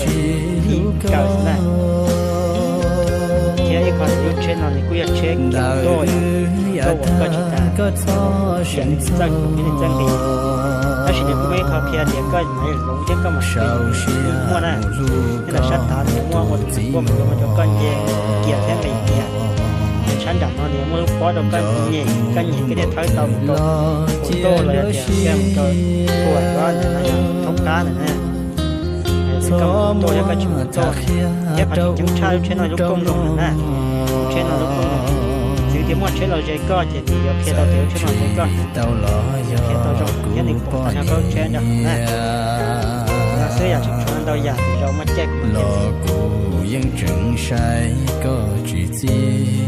kawm, tiv kawm xwb na. Thiab ib qho lub tsheb no nws kuj yog tsheb kawm tuaj, tuaj uas koj tsis tas, tias nws txawj tus nws txawj nqis. Tab sis nws kuj muaj ib qho qhia tias koj mam li hloov thiab koj mam li muaj na. Nyob rau sab tav nws muaj ua tus nqis tuaj mas yuav ua rau koj nce kiag thiab nqis kiag. Ces sab nram no nws muaj lub pob rau koj nyem, koj nyem koj thiaj thawb tau mus rau hauv ntuj los yog tias koj mus rau txhua lub ntawd no yog thoob qab ntawd na. Ces koj mus tuaj thiab koj tsis mus tuaj. Thiab qhov tseem ceeb tshaj lub tsheb no lub kooj zoo na, lub tsheb no lub kooj zoo. Txawm tias muaj tsheb los ze koj ces nws yuav qhia tau tias lub tsheb no ze koj, yuav qhia tau zoo thiab nws pom tau nyob koj lub tsheb nrog na. No xwb yam tseem tshuav ntau yam zaum muaj caij kuv mam qhia ntxiv. Kuv yeej tseem saib koj tsis txij.